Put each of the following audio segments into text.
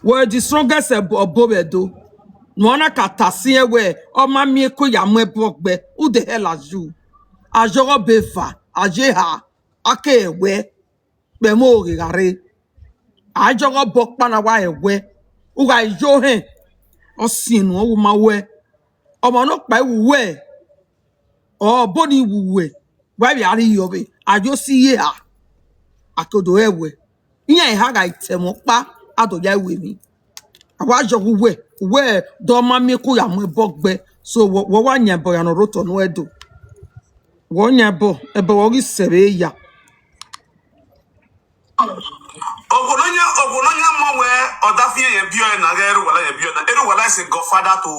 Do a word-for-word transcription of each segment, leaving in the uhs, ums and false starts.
Wẹ the strongest ẹbo, ọbo vbe Ẹdo. Ne ọ na ka ta siẹn wẹ, ọ ma miẹn eko ya mu ẹbọ gbe. Who the hell are you? A yọghọ be eva, a ye eha, a ke ẹwẹ, kpẹmwẹ oghe gha rre. A yọghọ bọ ọkpa na wa ẹwẹ. U gha yo hẹn, ọ siẹn unu, ọ wu ma wẹ. Ọmọ nọkpa i wu wẹ, ọ bọ ni wu wẹ, wa vbe a rri yọ vbe, a yo si ye eha, a ke do ẹwẹ. Iran eha gha tẹ mwẹ ọkpa, a do ya ẹwẹ emwi. A wa yọghọ uwẹ, uwẹ dọ ma miẹn eko ya mu ẹbọ gbe. So, wọ, wọ wa yan ẹbọ ya ne ọ rre otọ ne uwẹ do. Wọ yan ẹbọ, ẹbọ wọ ghi sẹ vbe ya. Ọghuọnọ yan, ọghuọnọ yan mọ wẹ ọ da fi ẹre biẹ ọe na, ghẹ Eruwala yan biẹ ọe na. Eruwala is a godfather to,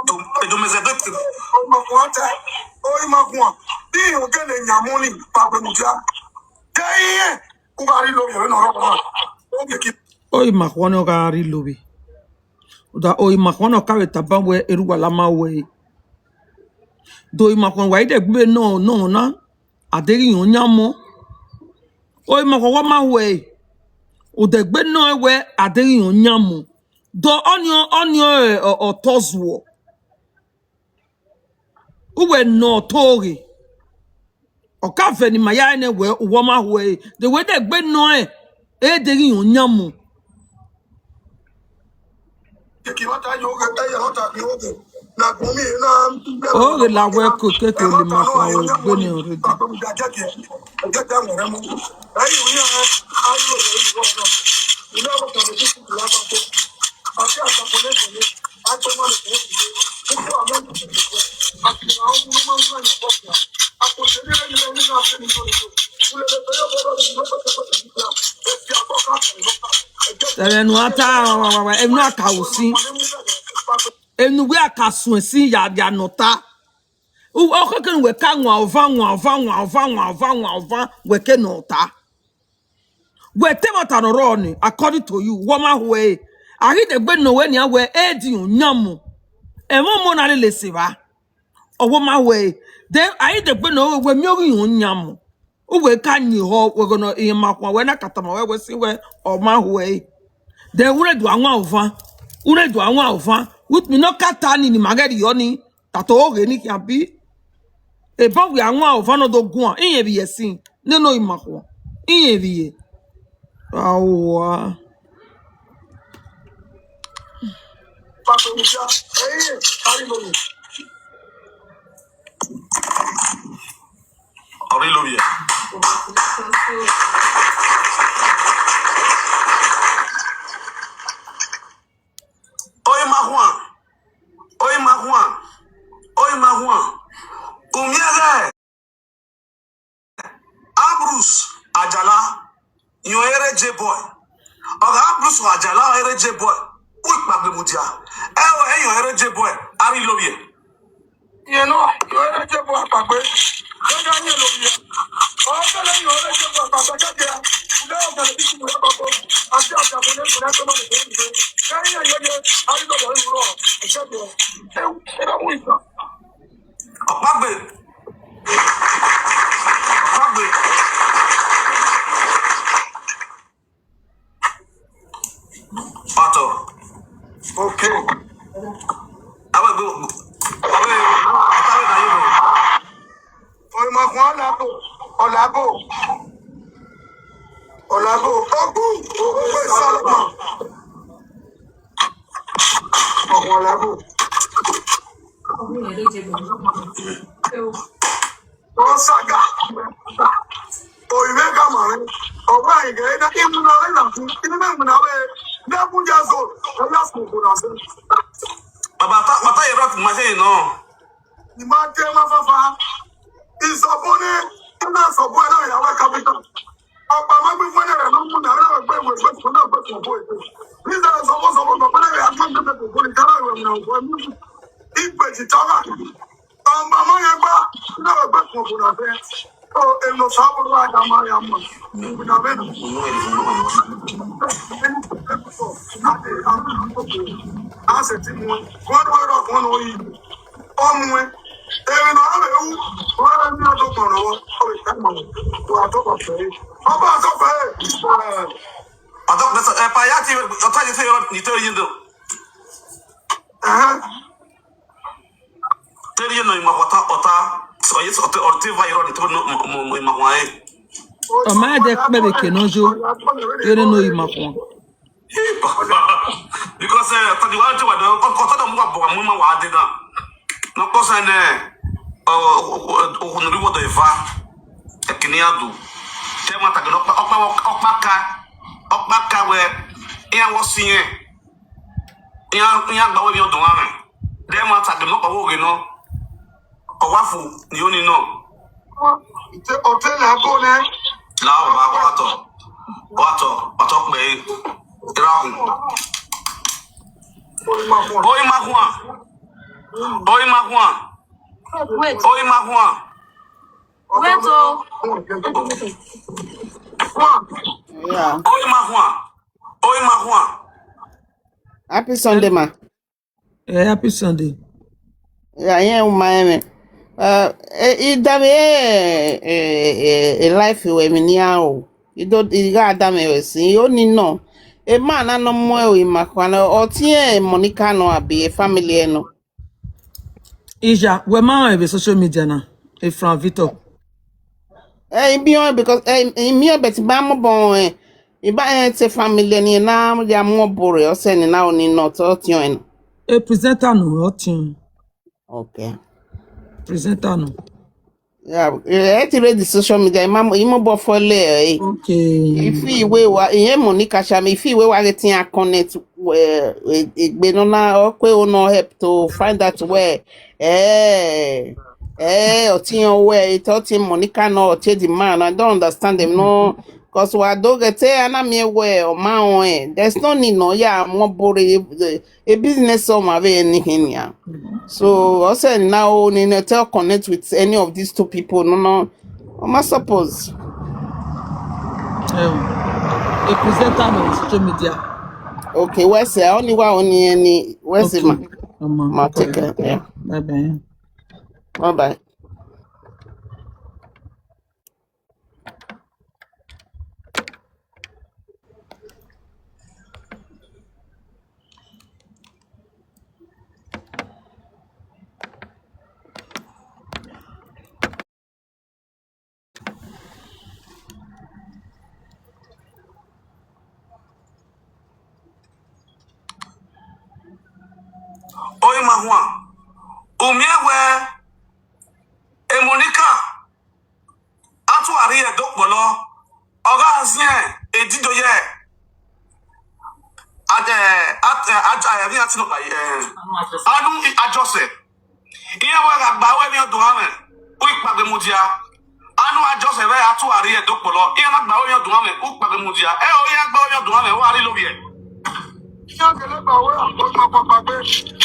to Edomezedeki. Ọmọ khuan ta, oyi ma khuan. Bi ogele yan mọ ni, pa gbe mudia. Ke iye, u gha rri love vbe nọ rọ. Oge ki. Oyi ma khuan ne ọ gha rri love. Da oyi ma khuan ne ọ ka vbe taba wẹ Eruwala ma wẹ. Do oyi ma khuan wa i dẹgbe nọ, nọ na. A deghẹ irẹn yan mọ. Oyi ma khuan wa ma wẹ. U dẹgbe nọ wẹ a deghẹ irẹn yan mọ. Do ọni, ọni ọ, ọ, ọ tọ zuọ. Uwẹ nọ ọtọ ghe. Ọ ka vẹ ne ima ya rẹn nẹ wẹ uwẹ ọ ma hu ẹre. De wẹ dẹgbe nọ ẹn, e deghẹ irẹn yan mu. Oghe la wẹ ko keke ole ma kpa wẹ gbe ne already. Ẹmwẹ ne a ta, emwi ne a ka ru sin, emwi ne uwẹ a ka suẹn sin ya, ya nọ ta. U, ọ keke ne uwẹ ka wan ọvan, wan ọvan, wan ọvan, wan ọvan, wan ọvan, wẹ ke nọ ta. Wẹ te ẹmwata ne ọ rrọọ ni, according to you, wẹ ọ ma hu ẹre. A ghi degbe nọ wẹ nian wẹ e di yan mu. Ẹmwẹ ọmọ na lele sẹ evba. Ọ wẹ ọ ma hu ẹre. Then a ghi degbe nọ wẹ, wẹ miẹn oghi yan mu. Uwẹ ka yin ehọ, wẹ ghe ne irẹn ma khuan wẹ na ka tama wẹ, wẹ si wẹ ọ ma hu ẹre. Then u rre do a wan ọvan. U rre do a wan ọvan. With me, ne ọ ka ta ni, ne ima ghẹ rriọ ni. Tato oghe ni khian bi. Ebo wẹ a wan ọvan ne ọ do guan, irẹn vbe ẹsin, nene oyi ma khuan, irẹn vbe. Awa. Ọ rre love vbe. Oyi ma khuan, oyi ma khuan, oyi ma khuan. U miẹn ẹghẹ Ambrose Ajala, irẹn ọre J-Boy. Ọ gha Ambrose Ajala ọre J-Boy, u ikpagbe mudia. Ẹ o, irẹn ọre J-Boy, a rri love vbe. Irẹn nọ, irẹn ọre J-Boy akpagbe. Ghẹ ya yin love vbe. Ọ kẹlẹ irẹn ọre J-Boy akpagbe, kẹkẹ. Ilé ọgbẹn ti kú rẹ kọkọ. Àti ọjà kò ní kò ní kò ní kò ní. Ghẹ ya yin love vbe, a rri love vbe rọ. Ẹ jẹ bọ. Ẹ, ẹ bá wù ìgbà. Ọkpagbe. Ọkpagbe. Ọtọ. Okay. Awe gbe. Awe. Awe na yo. Oyi ma khuan Ọlago. Ọlago. Ọlago. Ogun. Ogun Salomon. Ọmọ Ọlago. Ọsaga. Oyi vbe ga ma rẹ. Ọwẹ aigẹ na, imuna rẹ na ku. Imuna, imuna vbe. Ne ku ya zo. Ọ ya smoke na se. Baba, ta, baba, ye rock machine nọ. I ma ke ma fafa. Isọbọ nẹ, I na sọbọ ẹre ya wẹ capital. Ọkpa ma gbe fun ẹre no mu na, na gbe wẹ gbe fun na gbe fun bo ete. Ni da sọbọ sọbọ no, na ya gbe gbe fun bo ni, ka na wẹ na wẹ mu. Igbe ti ta wa. Ọmọ ma yẹn gba, na gbe fun bo na fẹ. So, eno sa bo wa da ma ya mu. Na be na. A se ti mu. Wọn wẹ rọ, wọn wẹ yi. Ọmuẹn, emwi ne ọ rre ru, ọ rre ne a do gbọnnọ, ọ vbe ta ma, wa tọ bọ fẹ. Ọba tọ fẹ. Ọdọ gbẹsẹ, ẹ, Aya te, ọta ye te rọ ni te ye do. Aha. Te ye no ima ọta, ọta, ọ ye ọta, ọ te va ye rọ ni te no mo, mo, mo ima wa e. Ọ ma de kpẹvbe ke ne ọ yo, ghe ne ọ ima khuan. Because, eh, ọta di wa te wa do, ọ, ọta da mu wa bọ, mu ima wa de na. No kpọ sẹ nẹ, ọ, ọ, ọ, ọ, no ri wọdọ eva, ẹkini adu. Te ma ta gẹ, ọkpa, ọkpa, ọkpa ka, ọkpa ka wẹ, iran wọ si yẹn. Iran, iran gba wẹ emwi ọdọ mwẹ. Te ma ta gẹ, ọkpa wọ ghe nọ. Ọ wa fu ni oni nọ. Ọtẹn, ọtẹn la go nẹ. La o, wa, wa tọ. Wa tọ, wa tọ kpẹ. Ira hu. Oyi ma khuan. Oyi ma khuan. Oyi ma khuan. Wait. Oyi ma khuan. Wait o. Yeah. Oyi ma khuan. Oyi ma khuan. Happy Sunday, ma. Eh, happy Sunday. Ya, yẹn u ma ẹmwẹ. Eh, eh, I dame, eh, eh, eh, eh, life wẹ emwi nian o. I do, I gha dame wẹ sin. I oni nọ. Emwa na nọ mu ẹre ima khuan, ọ tiẹn Monica nọ abi e family ẹre nọ. Ija, wẹ ma rẹn vbe social media na, Efran Victor. Eh, I miẹn ọẹn because, eh, I miẹn ọẹn, but I ma mobọ rẹn. I ba rẹn te family ni na ya mu obo rre, ọ sẹ ni na oni nọ, ọ tiẹn ọẹn nọ. E presenter nọ, ọ tiẹn. Okay. Presenter nọ. Yeah, eh, ẹ ti rre the social media, I ma, I mobọ fọlẹ, eh. Okay. Ifi iwe wa, iye Monica Shame, ifi iwe wa ghe tian connect, eh, eh, egbe nọ na, ọ kue o nọ help to find out where, eh, eh, ọ tiẹn wẹ, ọ tiẹn Monica nọ, ọ tiẹn the man, I don't understand them, no, 'cause wa do get, eh, a na miẹn wẹ, ọ ma rẹn, there's no need, no, ya mu obo rre, eh, a business ọmwa vbe anything ya. So, ọ sẹ na o, ni ne te connect with any of these two people, no, no, ọ ma suppose. Um, a presenter on social media. Okay, wẹ sẹ, only wa oni ẹni, wẹ sẹ ma. Okay, ọmọ, ma okay. Take care, yeah. Bye bye. Bye bye. Oyi ma huan, u miẹn wẹẹ, Monica, a tu a rhie ẹdẹ okpọlọ, ọ gha ziẹn edido ye. Ad-, eh, ad-, eh, ad-, eh, emwi a ti nọ kpa, eh, anu i-, Ajọsẹ. Iran wẹ gha gba ru emwi ọdọ mwẹ, u i kpaegbe mudia. Anu Ajọsẹ vbe a tu a rhie ẹdẹ okpọlọ, iran na gba ru emwi ọdọ mwẹ, u kpaegbe mudia. Ẹ o, iran gba ru emwi ọdọ mwẹ, u gha rri lovbiẹ. Iran gele gba ru ọdọ mwẹ kpaegbe.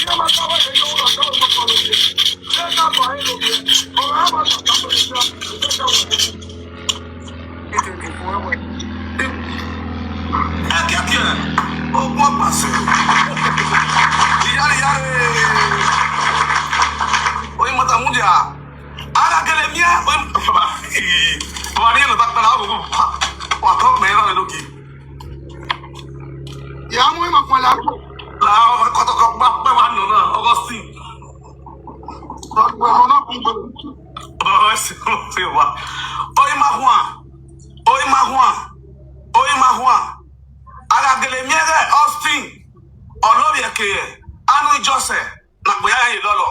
Iran ma gba ru emwi ọdọ mwẹ kpaegbe. Iran na gba ru lovbiẹ. Ọ gha ma gba ru lovbiẹ. Ẹkiakia, ogun ọkpa sẹ. Iyare, iyare. Oyi mata mudia. A gha gele miẹn, oyi, wa rhie ne ọ ta kpẹlẹ, wa tọ kpẹ rọ eloki. Ya mu ima kpẹlẹ. La, kọtọkọ kpa kpẹ wa nọ na, Augustine. Ọ, ẹ sẹ, ọ sẹ wa. Oyi ma huan, oyi ma huan, oyi ma huan. A gha gele miẹn ghẹ Austin, ọ lovbiẹ ke anu Ijọsẹ, ne a gbe ya ye lọlọ.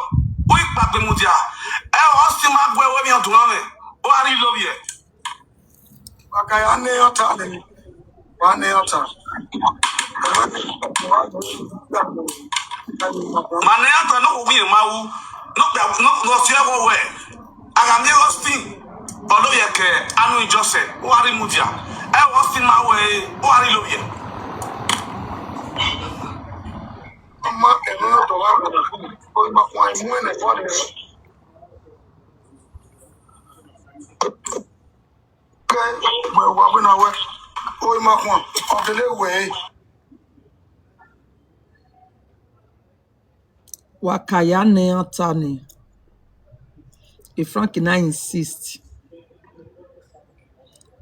U i kpaegbe mudia. Ẹ, Austin ma gu ẹre emwi ọdọ mwẹ, u gha rri lovbiẹ. Wa ka ya ne ọta nẹ, wa ne ọta. Ma ne ọta ne okhuo ye ma ru, ne ọ, ne ọ, ne ọ si ẹvbo wẹ, a gha miẹn Austin, ọ lovbiẹ ke anu Ijọsẹ, u gha rri mudia. Ẹ, Austin ma wẹ, u gha rri lovbiẹ. Ọma, ẹmwẹ ọdọ gha wẹ, ọ ma khuan, ẹmwẹ nẹ, ọ rẹ. Ke wẹ wa wẹ na wẹ, oyi ma khuan, ọ gele wẹ ẹre. Wa ka ya ne iran ta nẹ, e Frank na insist.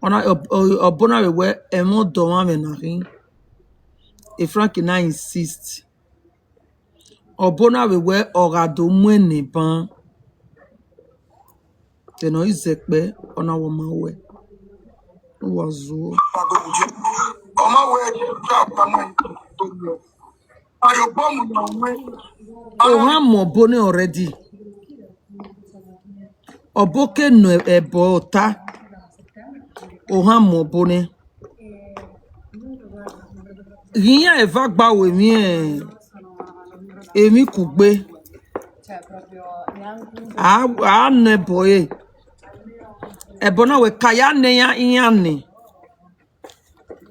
Ọ na, ọ, ọ, ọ bọ na vbe wẹ ẹmwẹ ọdọ mwẹ na khin. Frank na insist. Ọbo na vbe wẹ ọ gha do mu ẹn ne ban. Then ọ i zẹ kpẹ, ọ na wẹ ọ ma wẹ. Uwa zuọ. Ọ ma wẹ, Ohan mu ọbo nẹ already. Ọbo ke nọ ẹbọ ọta. Ohan mu ọbo nẹ. Ghi iran eva gba ru emwi, emwi kugbe. A, a nọ ẹbọ ẹre. Ẹbọ na wẹ ka ya nẹ iran, iran nẹ.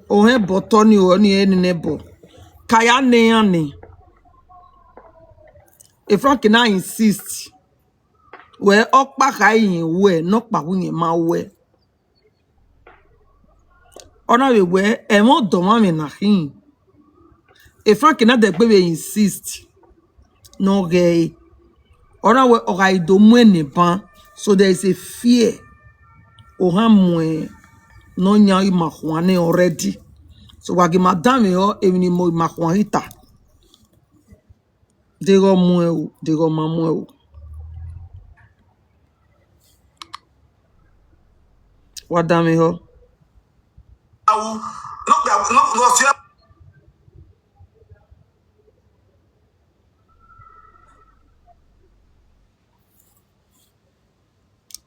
Ohan ẹbọ tọ ni, ọni ẹre nene ẹbọ. Ka ya nẹ iran nẹ. Frank na insist. Wẹ ọkpa kha irẹn wẹ, ne ọkpa hu irẹn ma wẹ. Ọ na vbe wẹ ẹmwẹ ọdọmwamwẹ na khin. Frank na dẹgbe vbe insist ne ọ ghẹ ẹre. Ọ na wẹ ọ gha do mu ẹn ne ban, so there is a fear. Ohan mu ẹn ne ọ yan ima khuan nẹ already. So wa gie ima danmwehọ emwi ne ima khuan ghi ta. Deghẹ ọ muẹn o, deghẹ ọ ma muẹn o. Wa danmwehọ.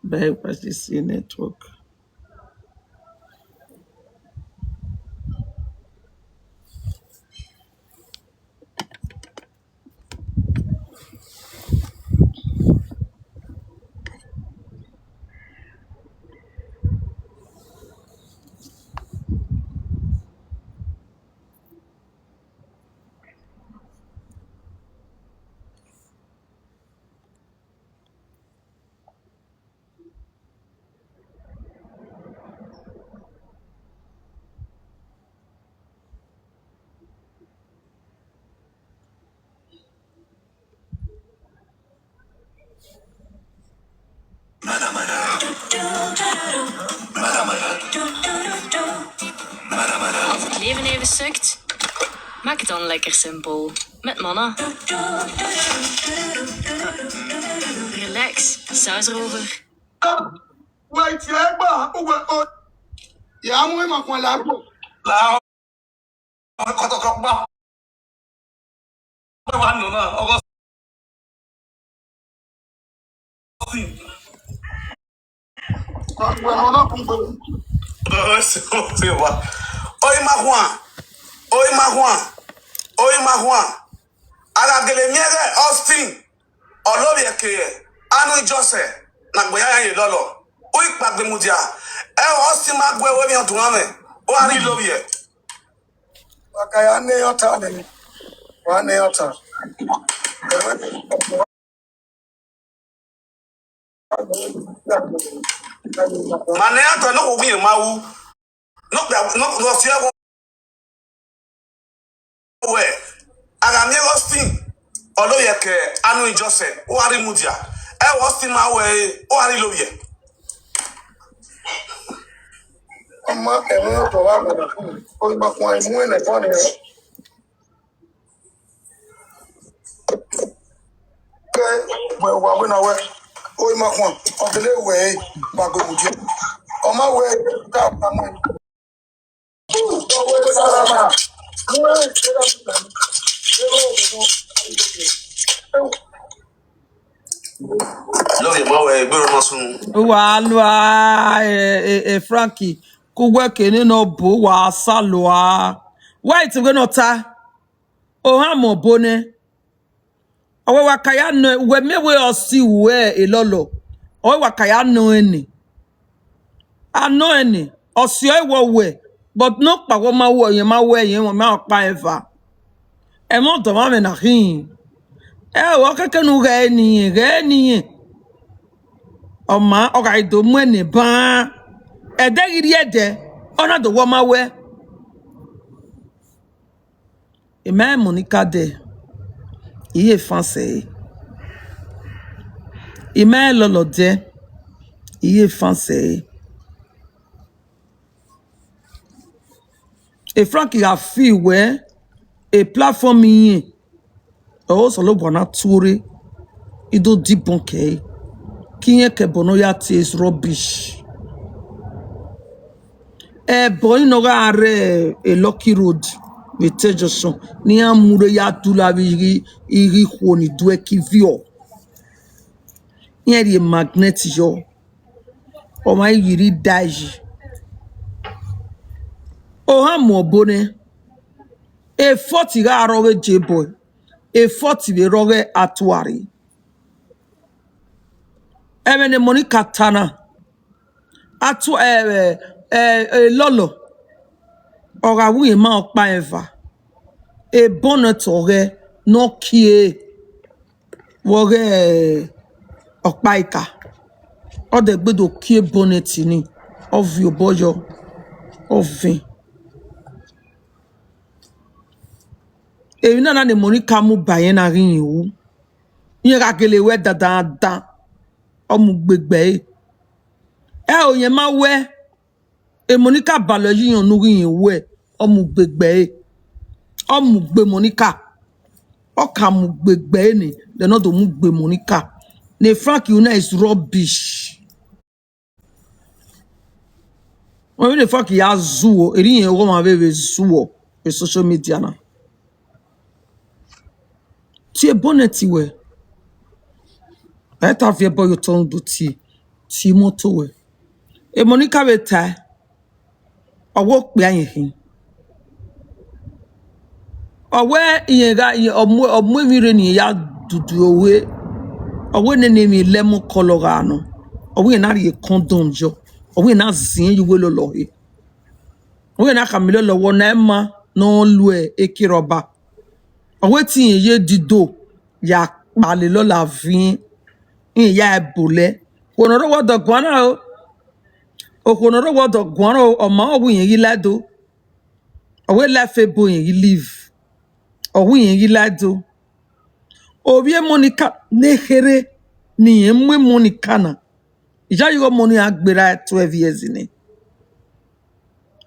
Bye, Pastor, see network. Leven even sukt? Maak het dan lekker simpel. Met Manna. Relax, saus erover. Oima khuan, oima khuan, oima khuan. A gha gele miẹn ighẹ Austin, ọ lovbiẹ ke Anu Ijọsẹ ne agbọn ya ye lọlọ. U i kpaegbe mudia, ẹ Austin ma gu ẹre emwi ọduanmwẹ, u gha rri lovbiẹ. Wa ka ya nẹ ọta nẹ, wa nẹ ọta. Ma nẹ ọta ne okhuo wiẹn ma ru, ne ọ fi ẹvbo wẹ, a gha miẹn Austin, ọ lovbiẹ ke Anu Ijọsẹ, u gha rri mudia. Ẹ Austin ma ru ẹre, u gha rri lovbiẹ. Ọ ma ẹmwẹ otọ gha wẹ na, oima khuan, emu ẹnẹ tọ nian. Ke wẹ wa wẹ na wẹ, oima khuan, ọ gele wẹ ẹre, wa gbe mudia. Ọ ma wẹ, ka ọkpa mu ẹre. Love your mouth, eh, gbẹrẹ ọmọ sun. Wa lua, eh, eh, eh, Frankie, ku wẹ ke ne nọ bo wa sa lua. Wa iti wẹ nọ ta. Ohan mọ bo nẹ. Ọ wẹ wa ka ya nọ, wẹ miẹn wẹ ọ si wẹ elọlọ. Ọ wẹ wa ka ya nọ ẹn nẹ. A nọ ẹn nẹ, ọ si ọre wẹ ọ wẹ, but ne ọkpa wẹ ọ ma wẹ, ọyẹn ma wẹ, ẹyẹn ma ọkpa eva. Ẹmwẹ ọdọmwamwẹ na khin. Ẹ o, ọ kẹkẹ ne u ghẹ ẹre ne irẹn, ghẹ ẹre ne irẹn. Ọ ma, ọ gha do mu ẹn ne ban. Ẹdẹ ghi rrie ẹdẹ, ọ na do wẹ ọ ma wẹ. I ma rẹn Monica dẹ, I ye fan sẹ ẹre. I ma rẹn lọlọ dẹ, I ye fan sẹ ẹre. E Frank gha fi wẹ, Platform irẹn, ọre Osanobua na tuorre, I do dibọn kẹre. Ke irẹn ke ẹbọ ne ọ ya tie is rubbish. Ẹbọ ọre ne ọ gha rre e Lucky Road vbe Itan Junction, ne iran mu rre ya dula vbe ighi, ighi ikhuo ni do ẹki viọ. Iran rhie magnet yọ, ọ ma i ghi rre da yi. Ohan mu ọbo nẹ, efọti gha rrọọ ghe J-Boy, efọti vbe rrọọ ghe Atuare. Ẹmwẹ ne Monica ta na, Atu-, ẹ, ẹ, ẹ, Elọlọ, ọ gha wu irẹn ma ọkpa eva, e bonnet ọghẹ ne ọ kie vbe ọghe ọkpa ika, ọ dẹgbe do kie bonnet ni, ọ viọ obọ yọ, ọ vẹn. Emwi na na ne Monica mu ba irẹn na ghi irẹn ru, irẹn gha gele ruẹ dandan, ọ mu gbe egbe ẹre. Ẹo, irẹn ma wẹ, e Monica balọ yi irẹn unu ghi irẹn ruẹ, ọ mu gbe egbe ẹre, ọ mu gbe Monica, ọ ka mu gbe egbe ẹre ni, then ọ do mu gbe Monica. Ne Frank, you know, is rubbish. Wẹ vbene Frank ya zuọ, erriọ irẹn ọghọmwa vbe vbe zuọ vbe social media na. Tie bonnet wẹ. Ẹ ta viọ ẹbọ ye otọ rhunmwuda tie, tie imoto wẹ. E Monica vbe tae, ọ wẹ okpia irẹn khin. Ọ wẹ irẹn gha, irẹn, ọ mu, ọ mu emwi rre ne irẹn ya dudu ore. Ọ wẹ nene emwi lemon colour gha nọ. Ọ wẹ irẹn na rhie condom yọ. Ọ wẹ irẹn na zin ye uwu elọlọ ọre. Ọ wẹ irẹn na khama elọlọ wẹ ọ na ima ne ọ lu eke rọba. Ọ wẹ te irẹn ye dido ya kpale elọlọ aviẹn, irẹn ya ẹre bolẹ. Okhuo ne ọ rre owa ọdọ guan na o. Okhuo ne ọ rre owa ọdọ guan o, ọ ma ọ wẹ irẹn ghi la do. Ọ wẹ life ebo irẹn ghi live. Ọ wẹ irẹn ghi la do. Ovbi e Monica ne kherhe ne irẹn mu e Monica na. Iyayi ọmọ ni a gberra twelve years nẹ.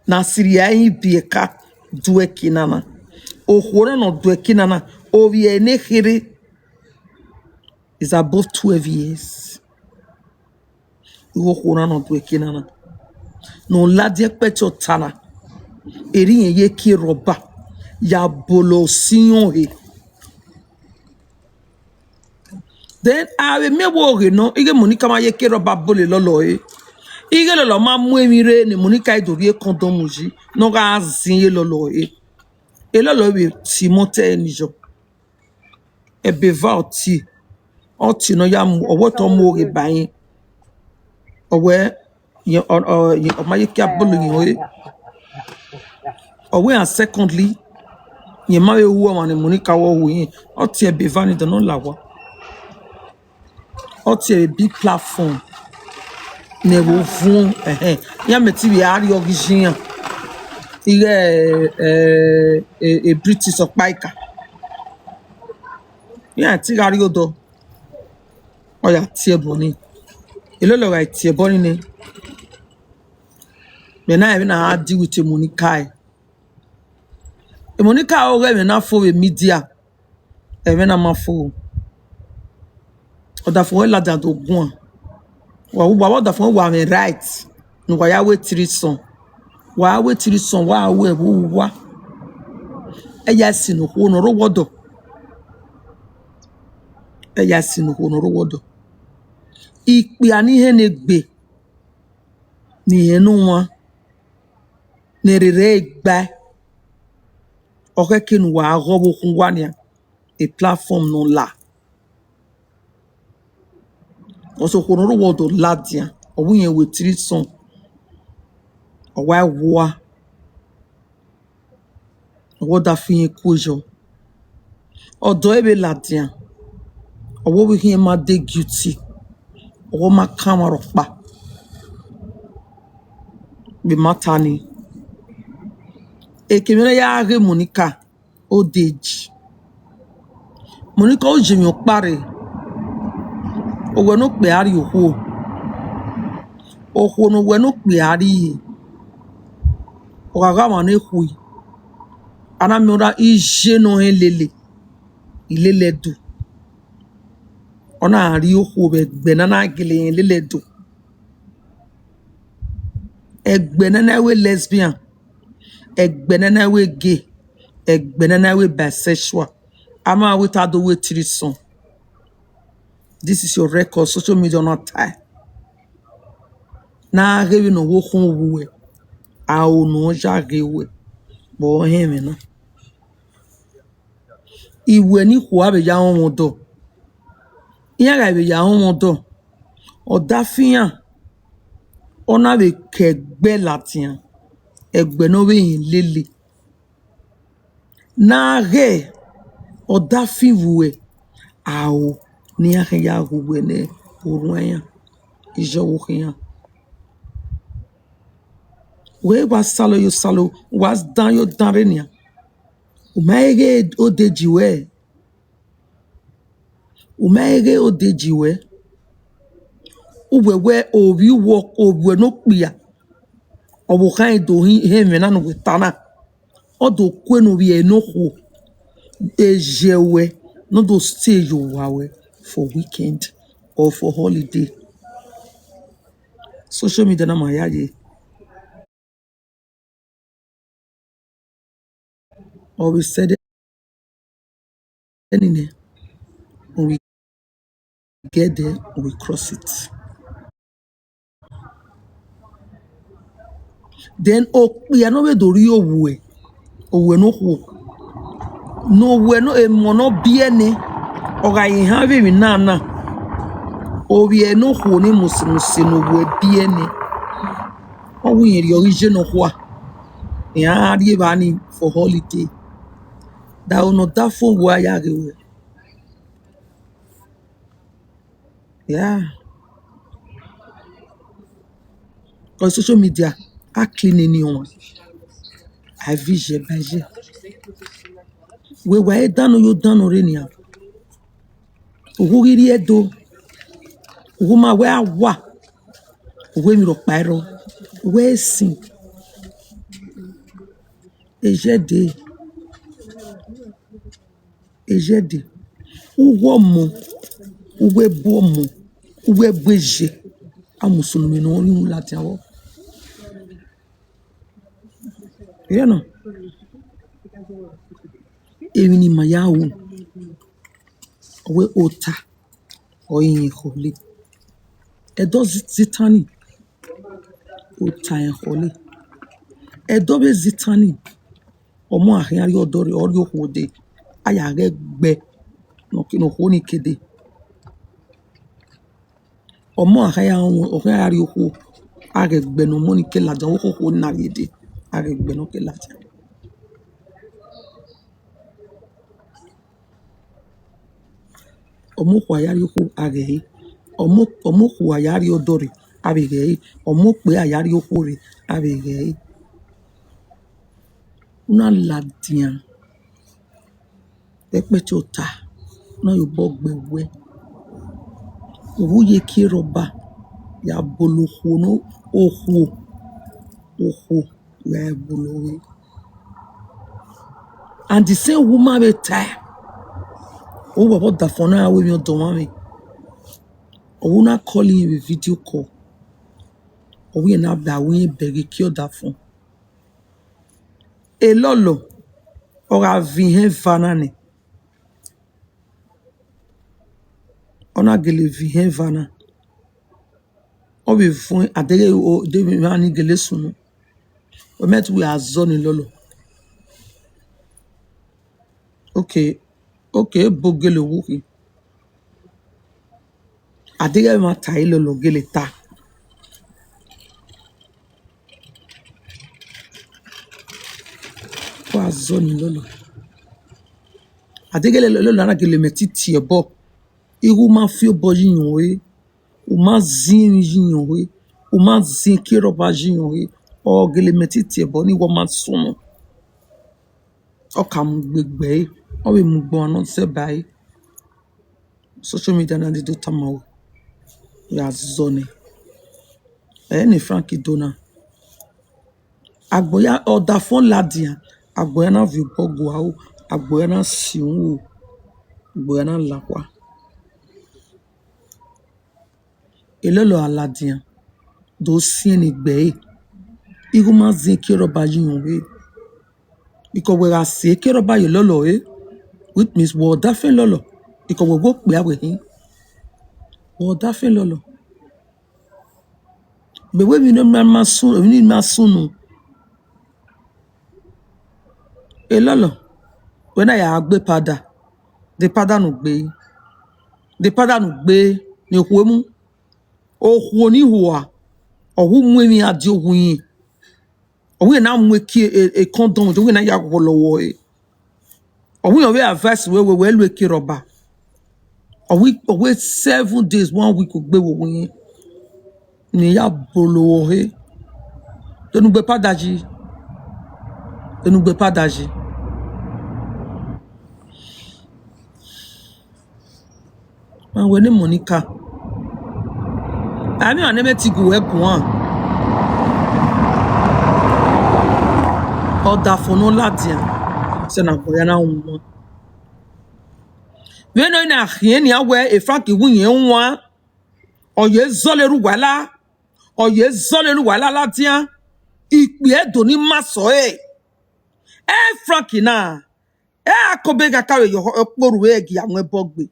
Na sirri a i biẹ ka do ẹki na na. Okhuo na ne ọ do ẹki na na, ovbi ẹre ne kherhe is above twelve years. Igho okhuo na ne ọ do ẹki na na, ne ọ ladian ẹkpẹti ọta na, erriọ irẹn ye eke rọba ya bolo osi irẹn ọre. Then a vbe miẹn wẹ ọghe nọ, ighẹ Monica ma ye eke rọba bolo elọlọ ẹre. Ighẹ elọlọ ma mu emwi rre ne Monica do rhie condom yi, ne ọ gha zin ye elọlọ ẹre. Elọlọ vbe tie imoto ẹre ni yọ. Ẹbe eva ọ tie, ọ tie ne ọ ya mu, ọ wẹ te ọ mu oghe ba irẹn. Ọ wẹ, irẹn, ọ, ọ, irẹn, ọ ma ye eke a bolo irẹn ọre. Ọ wẹ iran secondly, irẹn ma vbe ru ọmwa ne Monica wẹ ọ ru irẹn. Ọ tie ẹbe eva ni dọnọ la owa. Ọ tie ẹre big platform ne ẹvbo vuọn, ẹhẹn. Iran mẹ te vbe a rriọ ghi ye iran. Ighẹ, eh, eh, eh, British ọkpa ika. Iran te gha rrie odọ, ọ ya tie ẹbọ ni. Elọlọ gha tie ẹbọ ni nẹ, mẹ na ẹmwẹ na a deal with Monica ẹe. Monica ọghe ẹmwẹ na fo vbe media, ẹmwẹ na ma fo. Ọdafẹn wẹ ladian do guan. Wa, wa, wa ọdafẹn wa mwẹ right ne uwa ya wẹ threesome. Wa wẹ threesome, wa wẹ ẹvbo uwa. Ẹ ya sin ne okhuo ne ọ rre owa ọdọ. Ẹ ya sin ne okhuo ne ọ rre owa ọdọ. Ikpia ni hẹn ne egbe, ne irẹn ne ọmwa, ne ẹre rre gbae, ọ khẹke ne uwa gha ọvbokhan uwa nian, e platform ne ọ la. Ọsẹ okhuo ne ọ rre owa ọdọ ladian, ọ wẹ irẹn wẹ threesome, ọ wa wa. Ọ wẹ ọdafẹn irẹn ku yọ. Ọdọ ẹre vbe ladian, ọ wẹ ovbi irẹn ma de guilty, ọ wẹ ọ ma kan ọmwa rhọkpa. Vbe ma ta ni, ekemwi ne ya ghe Monica, old age. Monica, u ye emwi ọkpa rre, owẹ ne okpia rrie okhuo, okhuo ne owẹ ne okpia rrie, ọ gha gha ọmwa ne khui, A na miẹn ọna iye ne ọ hẹn lele, ilele Ẹdo. Ọ na rhie okhuo vbe ẹgbẹ ne a na gele rẹn lele Ẹdo. Ẹgbẹ ne a na wẹ lesbian, ẹgbẹ ne a na wẹ gay, ẹgbẹ ne a na wẹ bisexual. A ma wẹ te a do wẹ threesome. This is your record, social media na tae. Ne a ghe vbene ọ wo khun vbe uwẹ, a ho ne ọ ya ghe wẹ, vbe ọ họn ẹmwẹ na. Iwẹ ne ikhuo a vbe ya rọnmwẹ ọdọ, iran gha vbe ya rọnmwẹ ọdọ, ọdafẹn iran, ọ na vbe ke ẹgbẹ ladian, ẹgbẹ ne ọ vbe rẹn lele. Ne a ghe ọdafẹn vbe uwẹ, a ho ne iran khian ya ghe uwẹ ne orhuan iran, izọvbokhan iran. Wẹ wa salọ ye osalọ, wa dan ye odan rre nian. U ma he ghe odeji wẹ, u ma he ghe odeji wẹ, uwẹ wẹ ovbi uwẹ, ovbi uwẹ ne okpia, ọvbokhan do họn ẹmwẹ na ne uwẹ ta na. Ọ do kue ne ovbi ẹre nokhuo, e ye ruẹ, ne ọ do stay ye owa ruẹ for weekend or for holiday. Social media na ma ya ye. Ọ vbe sẹ ẹdẹ nene, we get there, we cross it. Then okpia ne ọ vbe do rhie owẹ, owẹ nokhuo, ne owẹ no, emọ ne ọ biẹ nẹ, ọ gha ye han vbe emwi na na, ovbi ẹre nokhuo ni musi musi ne owẹ biẹ nẹ, ọ wẹ irẹn rhie ọghe iye nọkhua, iran gha rrie evba ni for holiday. Daro ne ọdafẹn uwẹ a ya ghe wẹ. Yeah. Cause social media, a clean eni ọmwa. A vision ba ye. Wẹ wa e dan nọ yo dan nọ rre nian. Uwu ghi rrie Ẹdo. Uwu ma wẹ a wa. Uwu emwi rhọkpa ẹrọ. Uwu ẹsin. Ejẹ dee. Ejẹ dee. Uwu ọmọ, uwu ẹbu ọmọ, uwu ẹbu eye. A Musulumi ne ọ rhie uhunmwu ladian vbọ. Iran na, emwi ne ima ya ru, ọ wẹ ota, ọ i rẹn khọle. Ẹdẹ ọ zẹ itan ni, ota rẹn khọle. Ẹdẹ ọ vbe zẹ itan ni, ọmọ a khian rrie ọdọ rre, ọ rrie okhuo dee, a ya ghẹ gbe ne okhuo ni ke dee. Ọmọ a khian ya rrie okhuo, a ghẹ gbe ne ọmọ ni ke ladian, okhuo okhuo na rrie dee, a ghẹ gbe ne ọ ke ladian. Ọmọ okhuo a ya rrie okhuo, a ghẹ ẹre. Ọmọ, ọmọ okhuo a ya rrie ọdọ rre, a vbe ghẹ ẹre. Ọmọ okpia a ya rrie okhuo rre, a vbe ghẹ ẹre. U na ladian, ẹkpẹti ota, u na ye obọ gbe wẹ, uwu ye kie rọba ya bolo okhuo ne okhuo, okhuo ya bolo vbe. And the same woman vbe tae, uwẹ vbe ọdafẹn na wẹ emwi ọdọ ọmwa mwẹ, ọ wẹ u na call irẹn vbe video call, ọ wẹ irẹn na ba wẹ irẹn bẹghe kie ọdafẹn. Elọlọ, ọ gha viọ ihẹn eva na nẹ, ọ na gele viọ ihẹn eva na, ọ vbe vuọn adeghẹ deghẹ emwa ni gele sunu, wẹ mẹ te wẹ a zọ ne Elọlọ. Okay, okay, ebo gele owu khin. Adeghẹ ma ta Elọlọ gele ta. Wa zọ ne Elọlọ. Adeghẹ Elọlọ na gele mẹ titi ẹbọ. Igho ma fi obọ yi iyọn re. U ma zin emwi yi iyọn re. U ma zin kie rọba yi iyọn re. Ọ gele mẹ titi ẹbọ ne wẹ ma sunu. Ọ ka mu gbe gbe ẹre, ọ vbe mu gbọn ne ọ zẹ ba ẹre. Social media na dede tama ru, ya zọ nẹ. Ẹ ne Frank do na. Agbọn ya ọdafẹn ladian, Agbọn ya na viọ obọ gua ro, agbọn ya na si uhunmwu, agbọn ya na la owa. Elọlọ gha ladian, do siẹn ne egbe ẹre, igho ma ziẹn eke rhọba ye irẹn ọvbehe. Ikọ wẹ gha si eke rhọba ye elọlọ ẹre, which means wẹ ọdafẹn elọlọ, ikọ wẹ ghe okpia wẹ khin, wẹ ọdafẹn elọlọ. Mẹ wẹ emwi ne ima ma sunu, emwi ne ima sunu. Elọlọ, wẹ na ya gbe pada, de pada ne u gbe, de pada ne u gbe, ne okhuo mu. Okhuo ni hua, ọ wu mu emwi iran die owu yin. Ọ wu na mu eke, e, condom, ọ wu na ya ghọlọ wọ ẹre. Ọ wu ọ vbe advice wẹ, wẹ, wẹ lu eke rhọba. Ọ wu, ọ wu seven days, one week, u gbe vbe owu yin. Ne ya bolo wọ he. Denu gbe pada yi. Denu gbe pada yi. Ma wẹ ne Monica. A miẹn ọmwa ne mẹ te gu wẹ guan. Ọdafẹn ne ọ ladian, sẹ ne agbọn ya na wan. Vbene ọ na khian nian wẹ e Frank wu iyẹn wan, ọ ye zọlọ erha uwa la, ọ ye zọlọ erha uwa la ladian, ikpia Ẹdo ni ma sẹ ọre. E Frank na, e a kobọ gha ka vbe ye ọkpọ ru ẹre gie a mu ẹbọ gbe.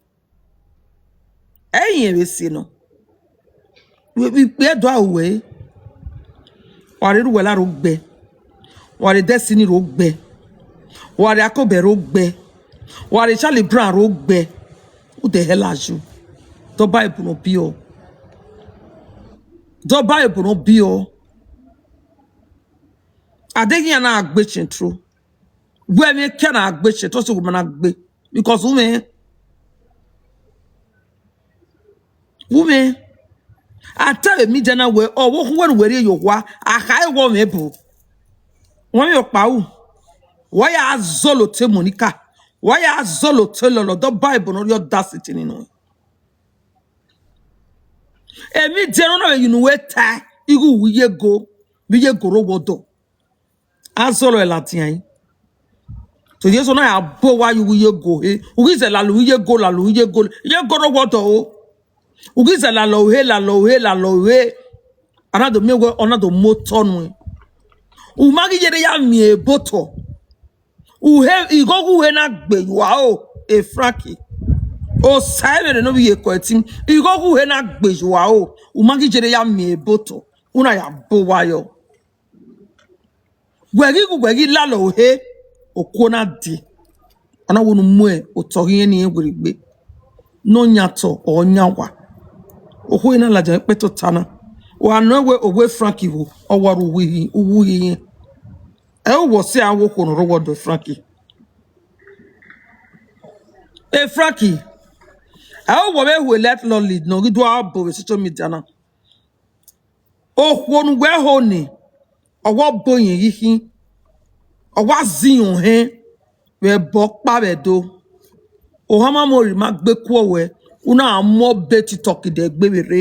Ẹ i rẹn vbe sẹ nọ. Vbe ikpia Ẹdo a ru ẹre, wa rre erha uwa la ro gbe, wa rre Destiny ro gbe, wa rre Akobẹ ro gbe, wa rre Charlie Brown ro gbe. Who the hell are you? Dọba ebo ne ọ biẹ ọ. Dọba ebo ne ọ biẹ ọ. A deghẹ iran na gbe central. Wẹ mwẹ ke na gbe central, so wẹ ma na gbe. Because u mwẹ, u mwẹ. A ta vbe media na wẹ, ọ vbe okhuo wẹ ne uwẹ rhie ye owa, a kha re wẹ ọ mwẹ bu. Wẹ mwẹ ọkpa ru. Wa ya zọlọ otọ Monica. Wa ya zọlọ otọ Lọlọ, dọba ebo ne ọ rhie audacity ni nọ. E media ne ọ na vbe ye unu wẹ ta, ighe uwu iye ego, vbe iye ego rre owa ọdọ. A zọlọ ẹre ladian ẹre. So Jesu na ya bu owa ye uwu iye ego he. U ghi zẹ lalọ uwu iye ego, lalọ uwu iye ego, iye ego rre owa ọdọ o. U ghi zẹ lalọ uhe, lalọ uhe, lalọ uhe. A na do miẹn wẹ, ọ na do mu otọ nuẹn. U ma ghi ye ne ya miẹn ebe otọ. Uhe, igho ghe uhe na gbe ye uwa o, e Frankie. Osa ẹmwẹ ne ọ vbe ye kọ ẹtin, igho ghe uhe na gbe ye uwa o. U ma ghi ye ne ya miẹn ebe otọ, u na ya bu owa yọ. Wẹ ghi gu, wẹ ghi lalọ uhe, okuo na die. Ọ na wẹ ne u mu otọ ghi irẹn ne irẹn werriegbe. Ne ọ yan otọ, ọ yan owa. Okhuo na ladian ẹkpẹtẹ ota na. Wa nọ wẹ owa Frankie vbo, ọ wa rre uwu iye, uwu iye irẹn. Ẹ u wẹ ọ sẹ a wẹ okhuo ne ọ rre owa ọdọ Frankie. E Frankie, ẹ u wẹ ọ vbe hu Let Lolly ne ọ ghi do a bọ vbe social media na. Okhuo ne uwẹ ho ni, ọ wa bọ yẹn ghi khin, ọ wa zẹ iran ohẹn vbe ẹbọ ọkpa vbe Ẹdo. Ohanmwamwa Ory ma gbe kuọ wẹ, u na mu ọbe TikTok dẹ gbe vbe rre.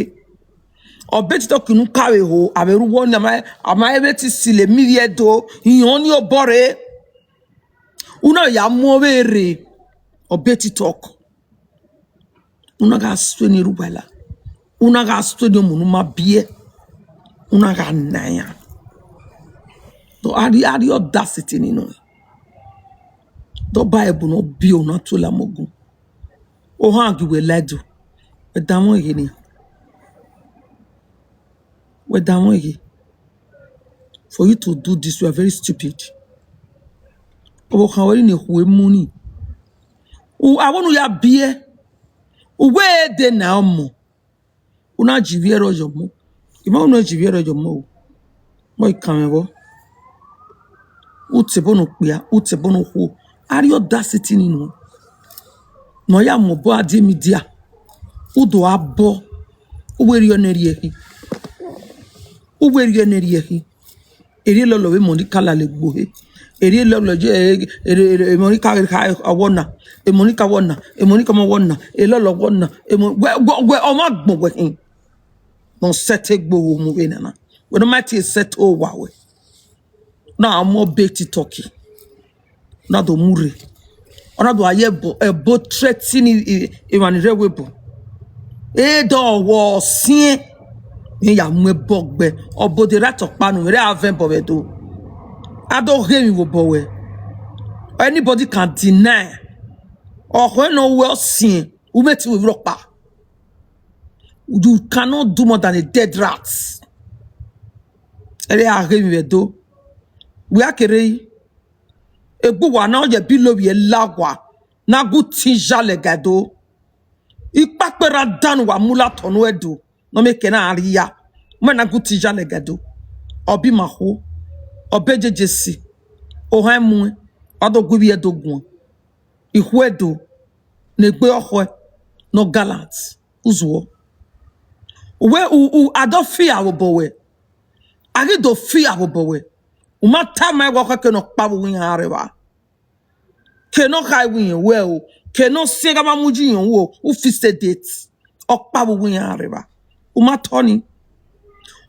Ọbe TikTok ne u ka vbe ho, a vbe ru uwẹ ọnii, a ma, a ma vbe te silo emọ ivbi Ẹdo, iran ọnii obọ rre. U na ya mu ọvbehe rre, ọbe TikTok. U na gha sue ne erha uwa la, u na gha sue ne ọmọ ne u ma biẹ, u na gha na iran. Dọ, a rhie, a rhie audacity ni nọ. Dọba ebo ne ọ biẹ, u na tuẹ la mu ogun. Ohan gi wẹ la Ẹdo, wẹ danmwẹ ghe nian. Wẹ danmwẹ ghe. For you to do this, you are very stupid. Ọvbokhan wẹ rhie ne ekhue mu ni. U, avbe ne u ya biẹ, u wẹ de na ọmọ. U na ji ivbi ẹre ọyọmọ. I ma unu ji ivbi ẹre ọyọmọ o. Mọ i kan mwẹ vbọ. U te ebo ne okpia, u te ebo ne okhuo. A rhie audacity ni nuẹn. Ne ọ ya mu obọ a die media. U do a bọ. U wẹ rhie ọnẹ rhie khin. U wẹ rhie ọnẹ rhie khin. Erriọ Lọlọ vbe Monica lalọ egbe uhe. Erriọ Lọlọ ye, e, e, e, Monica kha ọwọ na. E Monica ọwọ na. E Monica ọmọ ọwọ na. E Lọlọ ọwọ na. E Mo-, wẹ, wẹ, wẹ, ọ ma gbọn wẹ khin. Ne ọ sẹtin egbe uhu mu vbe nana. Wẹ ne ọ ma tie sẹtin owa wẹ. Na mu ọbe TikTok. Na do mu rre. Ọ na do a ye ẹbọ, ẹbọ threaten i, i, emwa ni rre ẹvbo ebo. E do wọ siẹn, ne ya mu ẹbọ gbe. Ọ bo the right ọkpa nu, vbe a vẹ ẹbọ vbe Ẹdo. A do ghe emwi vbe obọ wẹ. Anybody can deny. Ọkhọ ne ọ wẹ ọ siẹn, u mẹ te wẹ vbe rhọkpa. You cannot do more than a dead rat. Ẹre a ghe emwi vbe Ẹdo. Wẹ a kere yi. Egbe uwa na ọ ye bi lovbiẹ la owa, na gu tin ya lẹga Ẹdo. Ikpakpe ra dan ne uwa mu la otọ nuẹ do, ne ọ miẹn ke na rhia, mẹ na gu tin ya lẹga Ẹdo. Ọbe ima khuo, ọbe J J C, ohan muẹn, wa do gu ivbi Ẹdo guan. Ikhuo Ẹdo, ne egbe ọkhọe, ne ọ gallant, u zuọ. Wẹ u, u, a do fi a vbe obọ wẹ, a ghi do fi a vbe obọ wẹ, u ma tama ẹwae ọkhọe ke ne ọ kpa vbe uwu iran rre evba. Ke ne ọ kha iwu iran wẹ o, ke ne ọ siẹn gha ma mu yi iran wo, u fix a date, ọ kpa vbe uwu iran rre evba. U ma tọ ni.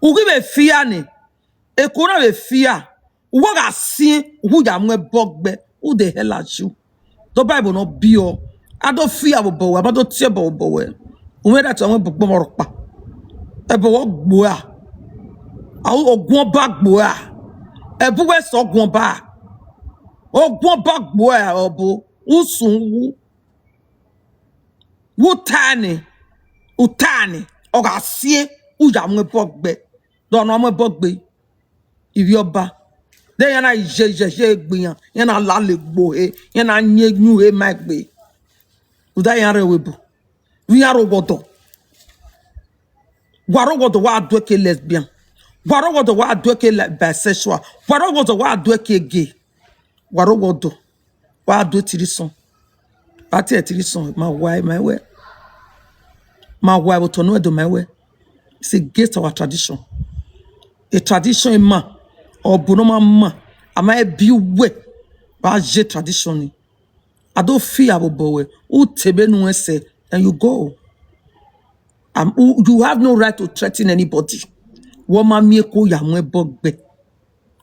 U ghi vbe fia nẹ, Eko na vbe fia, uwa gha siẹn, uwa ya mu ẹbọ gbe, who the hell are you? Dọba ẹbọ ne ọ biẹ, a do fia vbe obọ wẹ, a ma do tie ẹbọ vbe obọ wẹ. U mwẹ da tie ọmọ ẹbọ gbọmọ rhọkpa. Ẹbọ wẹ ọ gbo a. A, ogun ọba gbo a. Ẹbọ wẹ sẹ ogun ọba. Ogun ọba gbo a, ọbo. Usun wu. Vbe u ta nẹ, u ta nẹ, ọ gha siẹn, u ya mu ẹbọ gbe. Dọ nọ mu ẹbọ gbe. Ivbi ọba. De iran na ye ye ye egbe iran, iran na lale egbe ohe, iran na yin yin uhe ma egbe. Uda iran rre ẹvbo ebo, vbe iran rre owa ọdọ. Wa rre owa ọdọ, wa do ẹke lesbian. Wa rre owa ọdọ, wa do ẹke le-, bisexual. Wa rre owa ọdọ, wa do ẹke gay. Wa rre owa ọdọ, wa do threesome. Wa tie threesome, ma wa ma wẹ. Ma wa vbe otọ nuẹ do ma wẹ. It's against our tradition. A tradition ima, ọ bu ne ọ ma ma, a ma bi uwẹ, wa ye tradition ni. A do fi a vbe obọ wẹ, u te ebe ne uwẹ sẹ, and you go. Um, u-, you have no right to threaten anybody. Wẹ ọ ma miẹn eko ya mu ẹbọ gbe.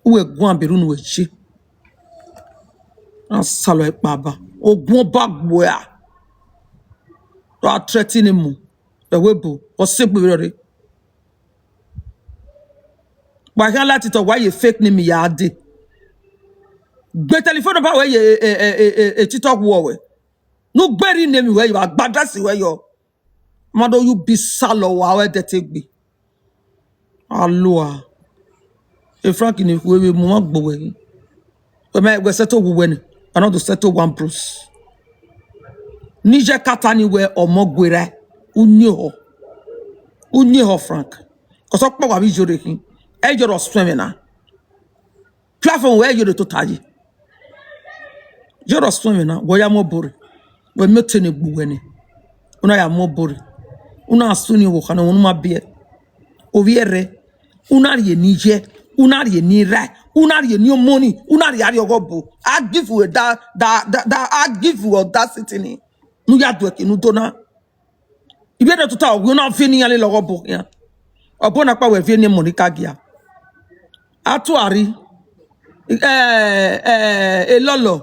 Uwẹ guan berun ne uwẹ ye. A salọ ẹkpa ba. Ogun ọba gbuẹ a. Ra threaten mu. Ẹvbo ebo, ọ sẹ egbe vberriọ rre. Wa khian la TikTok, wa ye fake name ya dee. Gbe telephone number wẹ ye, e, e, e, e, e, TikTok wall wẹ. Ne u gbe rhie name wẹ, wa gba address wẹ yọ. Ma do yu bi salọ wa, ọ ẹdẹ te gbe. Alua. E Frank ni khu vbe mu, ma gbe wẹ hin. Wẹ ma, wẹ settle uwẹ nẹ, I no do settle one bros. Ne I ye kata ni wẹ ọmọ guerra, u yin ehọ. U yin ehọ, Frank. Cause ọkpa wa vbe iyore khin. Ẹ yọrọ suẹn mwẹ na. Platform wẹ iyore tota yi. Yọrọ suẹn mwẹ na, wẹ ya mu obọ rre. Wẹ miẹn otọ ne gbe uwẹ nẹ. U na ya mu obọ rre. U na sunu vbe okha ne u ma biẹ. Ovbi ẹrrẹ, u na rhie ne iye, u na rhie ne erha, u na rhie ne ọmọ ni, u na rhie arhiọghọ obo. A give you that, that, that, that, a give you audacity ni. Ne u ya do ẹki ne u do na. Ivbi ẹdẹ tota, ọ wẹ u na viẹ ne iran lele ọghọ obo khian. Ọbo na kpa wẹ viẹ ne Monica gia. A tuari, eh, eh, elọlọ,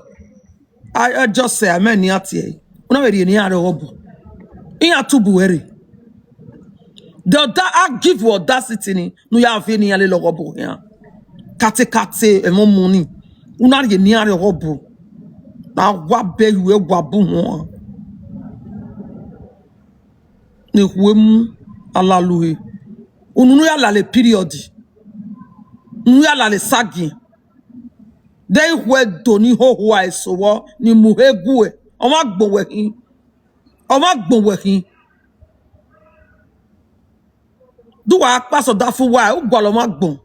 a, a just say, amen, ne iran tie ẹre. U na vbe rhie ne iran rre ọghọ obo. Iran tubu ẹre. The auda-, a give you audacity ni, ne u ya viẹ ne iran lele ọghọ obo khian. Kate kate, ẹmwẹ ọmọ ni. U na rhie ne iran rre ọghọ obo. Na wa bẹ yu ẹwa bu huan. Ne ikhuo mu alalu he. Unu ne u ya lale period. Ne u ya lale sagin. De ikhuo Ẹdo ni hoho a eso vbọ, ni mu he guẹ. Ọ ma gbọn wẹ khin. Ọ ma gbọn wẹ khin. De uwa kpasẹ ọdafẹn uwa, u gualọ ma gbọn.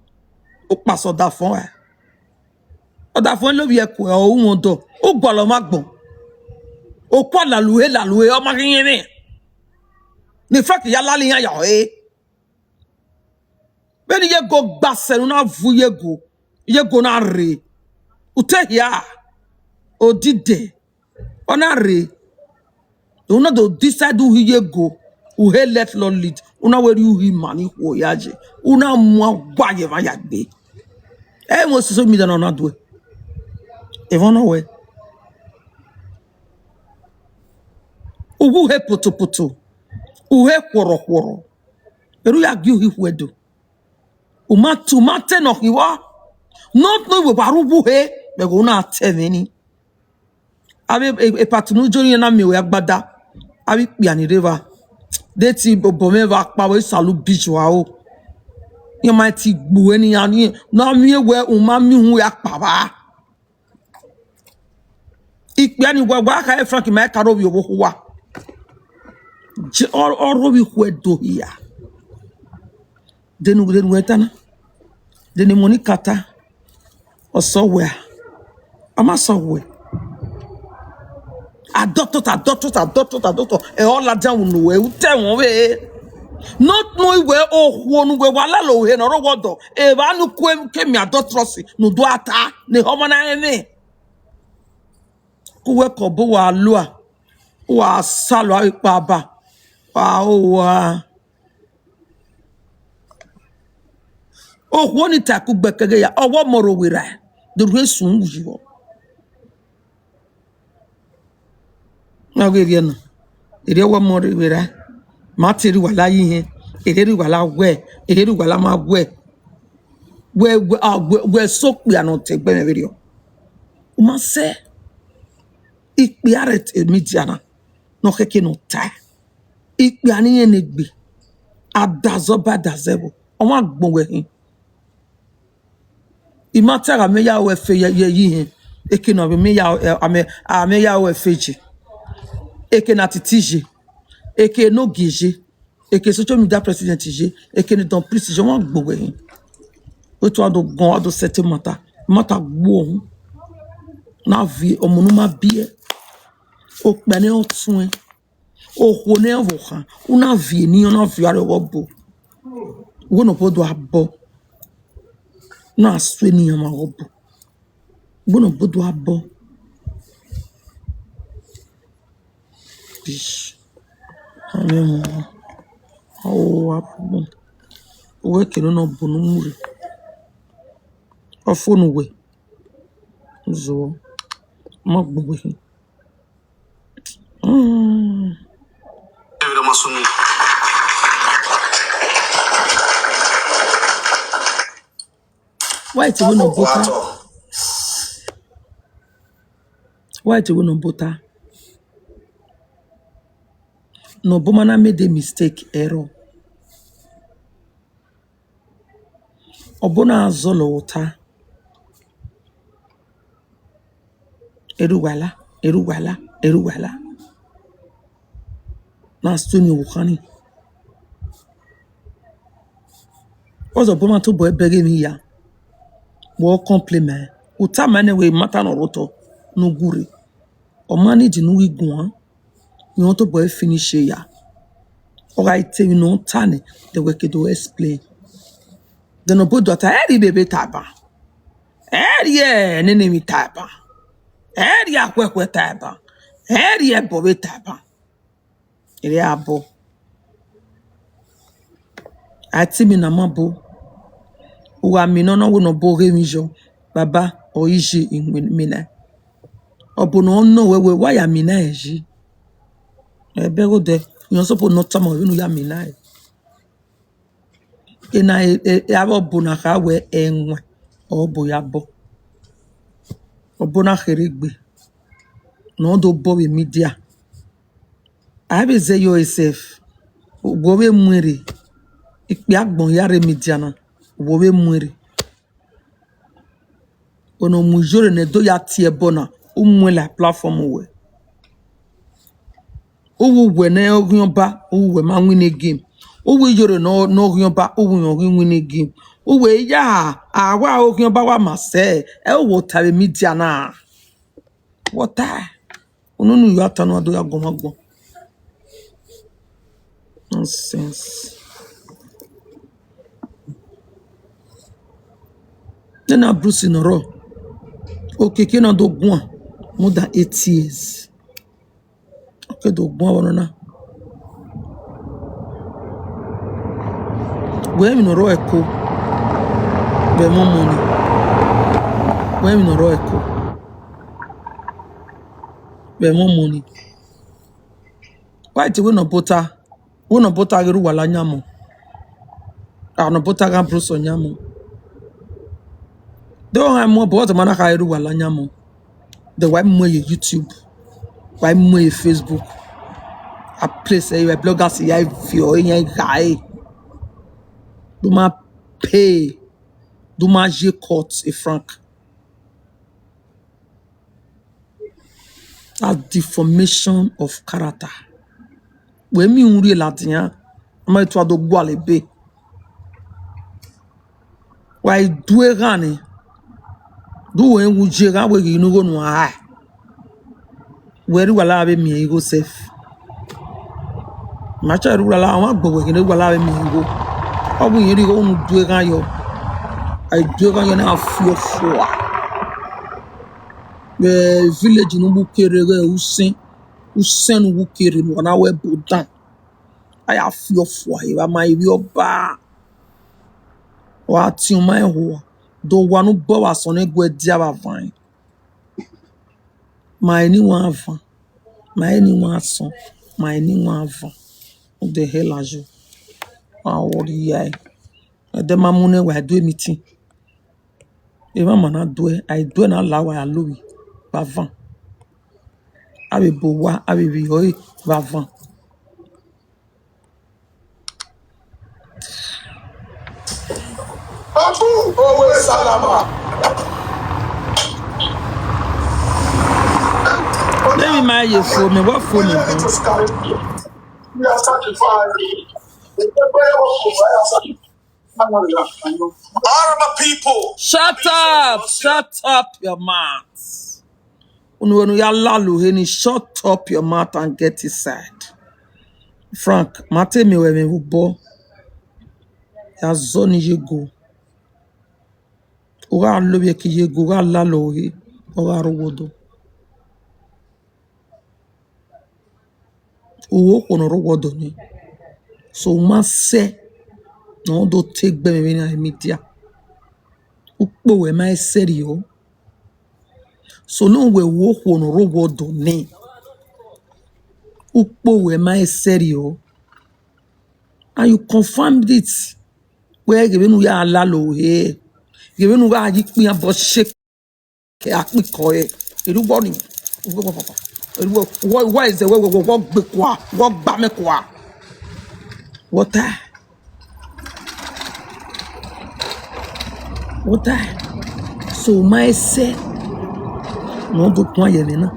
U kpasẹ ọdafẹn uwa. Ọdafẹn lovbiẹ kuẹ, ọ ru wọn dọ. U gualọ ma gbọn. Okua lalue, lalue, ọ ma ghi yẹn mwẹ. Ne Frank ya lale iran ya ọre. Vbene Iyego gba sẹ ne u na vu Iyego, Iyego na rre. U te hia, odide, ọ na rre. U na do decide uhi Iyego, u he let law lead, u na wẹ rhie uhi ima ni khuo ya ye, u na mu gua ye emwa ya gbe. Ẹ i mwẹ social media na ọ na duẹ. Evọn nọ wẹ. Uwu he potopoto, u he khuọrọkhuọrọ, erha u ya gie uhi khuẹ do. U ma te, u ma te ne ọ khin vbọ, ne ọ, ne ọ wẹ wa rre uwu he, vbe ẹghẹ u na ta ẹmwẹ nii. Avbe e, e part ne u jọ iran na miẹn wẹ agbada, avbe ikpia ni rre evba, de te obọ mwẹ vbe akpa vbe salu bi ju aro. Iran ma te gbe uwẹ ne iran, ne a miẹn wẹ u ma miẹn uhunmwu ya kpa vba. Ikpia ni wa, wa kha Frank ma ka rre ovbi ọvbokhan uwa. Je, ọ, ọ rre ovbi khuẹ do hia. De ne, de ne uwẹ ta na? De ne Monica ta? Ọ sẹ wẹ a? A ma sẹ wẹ. Adọtọt, adọtọt, adọtọt, adọtọt. Ẹ ọ ladian unu wẹ, u te ẹmwẹ ọvbehe. Ne ọ, ne ọ wẹ okhuo ne uwẹ wa lalo he ne ọ rre owa ọdọ, evba ne u ku ke miẹn adọtrọsi ne u do a ta, ne ehọ ọmọ na rẹn mwẹ. Ku uwẹ ke obọ uwa lua, uwa salọ avbe ikpaba, wa ho owa. Okhuo ni ta kugbe keghe ya, ọ wẹ ọmọ rre owerra, do rhie sun wu yi vbọ. Na ghe rhie na, erriọ wẹ ọmọ rre owerra, ma te rhie uwa la yi hẹn, erriọ rhie uwa la wẹ, erriọ rhie uwa la ma wẹ, wẹ, wẹ, a, wẹ, wẹ sẹ okpia ne ọ te egbe mwẹ vberriọ. U ma sẹ, ikpia rre te media na, ne ọ khẹke ne ọ tae. Ikpia ni rẹn ne egbe, a da zẹ ọba, a da zẹ ẹvbo, ọmwa gbọn wẹ khin. I ma te gha mẹ ya ru ẹfe ye, ye yi hẹn, eke ne a vbe mẹ ya, ẹ, a mẹ, a mẹ ya ru ẹfe ye, eke ne Atiti ye, eke ne Ogie ye, eke social media president ye, eke ne Don Priest ye, ọmwa gbọn wẹ khin. Wẹ te wa do gọn, wa do sẹtin mata, mata gbuọ uhunmwu. Na viẹ ọmọ ne u ma biẹ, okpia ne ọ tuẹn. Okhuo ne ọ vbe khan, u na viẹ eni, ọ na viọ aro vbe obọ. Uwẹ ne obọ do a bọ, u na sue eni yan ma vbe obọ. Uwẹ ne obọ do a bọ. Bish. Amẹ mu. Awo wa bọ. Uwẹ kene nọ bu ne u mu rre. Ọ fo ne uwẹ. Zọ. Ma gbe uwẹ hin. Mm. Wa te wẹ ne obọ ta. Wa te wẹ ne obọ ta. Ne obọ ma na made a mistake, error. Obọ na zọlọ ota. Erha uwa la, erha uwa la, erha uwa la. Na sunu vbe okhan ni. Ọ zẹ obọ ma tobọ ẹbẹghe emwi ya. Wẹ ọ complain ma, u tama nẹ wẹ matter ne ọ rre otọ ne u gu rre. Ọ ma need ne u ghi guan. Rẹn tobọ ẹre finish eya. Ọ gha te emwi ne ọ ta nẹ, then wẹ ke do explain. Then obọ do ta, ẹ rhie ibebe ta ban. Ẹ rhie nene emwi ta ban. Ẹ rhie akhuẹkhuẹ ta ban. Ẹ rhie ẹbọ vbe ta ban. Erriọ abọ. A te imina ma bo. U gha mina ọna, wẹ ne obọ ghe emwi yọ, baba, ọ i ye imina. Obọ ne ọ nọ wẹ wẹ wa ya mina ẹre yi. Ẹbẹghodẹ, rẹn suppose ne ọ tama wẹ vbene u ya mina ẹre. Ena, e, e, avbe obọ na kha wẹ ẹwaẹn, ọ obọ ya bọ. Obọ na kherhe egbe, ne ọ do bọ vbe media. A vbe zẹ yọ sef, wẹ ọ vbe mu ẹn rre, ikpia agbọn ya rre media na, wẹ ọ vbe mu ẹn rre. Ọna mu iyore ne do ya tie ẹbọ na, u mu ẹn la platform wẹ. U wu wẹ ne ọ ghian ọba, u wu wẹ ma win game. U wu iyore ne ọ, ne ọ ghian ọba, u wu rẹn ọ ghi win game. U wẹ ya, a wa oghian ọba wa ma sẹ, ẹ u wẹ ota vbe media na. Wẹ ota. Unu ne u ya ta ne u do ya guọmwa agbọn. Nonsense. Nena Bruce ne ọ rrọọ, okiekie na do guan more than eight years. Ọ ke do guan vbe ọnọna. Wẹ emwi ne ọ rrọọ ẹko, vbe ẹmwẹ ọmọ ni. Wẹ emwi ne ọ rrọọ ẹko, vbe ẹmwẹ ọmọ ni. Wa te wẹ ne ọ bota, wẹ ne ọ bota ghe rre uwa la yan mọ. A ne ọ bota gha bro sọ yan mọ. Do han mu ọbọ ọtọ ma na kha rre uwa la yan mọ. Then wa mu ye YouTube, wa mu ye Facebook. A place ẹre bloggers ya viọ iran gha ẹre. Do ma pay, do ma ye court e Frank. That deformation of character. Wẹ miẹn uhunmwu rhie ladian, a ma tu a do gualọ ebe. Wa i du eghan ni, du wẹ wu je gha wẹ ghi ne ugho nu a hae. Wẹ rre uwa la vbe miẹn igho sef. Ma cha rre uwa la, ọmwa gbọ wẹ ghi ne uwa la vbe miẹn igho. Ọ wẹ irẹn rre igho unu du eghan yọ. A i du eghan yọ na fi ọfua. Vbe village ne uwu kere ghẹ usẹn, usẹn ne uwu kere ne uwa na wẹ bo dan. A ya fi ọfua evba ma ivbi ọba. Wa tiọn ma ẹn hua, do wa ne u bọ vbe asọn ne gu ẹdia vbe avan. Ma ẹni wan avan, ma ẹni wan asọn, ma ẹni wan avan. Who the hell are you? Wa wọrri ya ẹre. Ẹdẹ ma mu nẹ wa do meeting. Emwa ma na duẹ, a i duẹ na la wa ya lovbi vbe avan. A vbe bo owa, a vbe vbiẹ ọre vbe avan. Abu owe salama. Let me mind your phone, man. What phone you want? We are sacrificing. Araba people. Shut up! Shut up your mouth. Unu wẹ ne u ya lalo he ni, shut up your mouth and get inside. Frank, ma te miẹn ruẹ ẹmwẹ vbe obọ. Ya zọ ni ye go. U gha lovbiẹ ke ye go, u gha lalo he, ọ gha rre owa odọ. U ho okhuo ne ọ rre owa odọ nẹ. So u ma sẹ ne ọ do te egbe mwẹ vbene a re media. Ukpo ruẹ ma i sẹrriọ. So ne uwẹ ho okhuo ne ọ rre owa odọ nẹ, ukpo ruẹ ma i sẹrriọ. And you confirmed it. Wẹ ghe vbene u ya lalo he, ghe vbene u gha ye ikpia bọ shake akpikọ ẹre. Erriọ ni, wẹ, wẹ, wẹ, wẹ, wẹ, wẹ, wẹ, wẹ, wẹ, wẹ, wẹ gbe kua, wẹ gba mẹ kua. Wọta. Wọta. So, ma i sẹ ne ọ do guan ye ẹmwẹ na.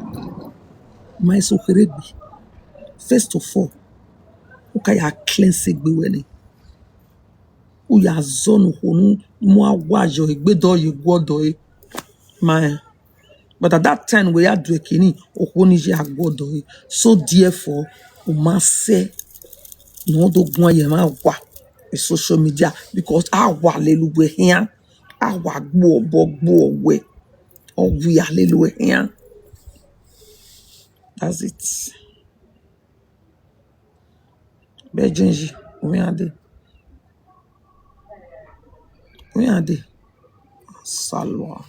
Ma i sẹ okherhe gbe. First of all, u ka ya cleanse egbe ruẹ nẹ. U ya zọ ne okhuo ne u mu awa yọ egbe dọ ye guọdọ ẹre. Ma rẹn. But at that time wẹ ya do ẹre kini, okhuo ni ya guọdọ ẹre. So therefore, u ma sẹ ne ọ do guan ye ẹmwẹ awa e social media, because awa lele uwẹ khian, awa gbe obọ gbe wẹ, ọ wia lele uwẹ khian. That's it. Bẹjẹnji, u iran dee. U iran dee. Salua.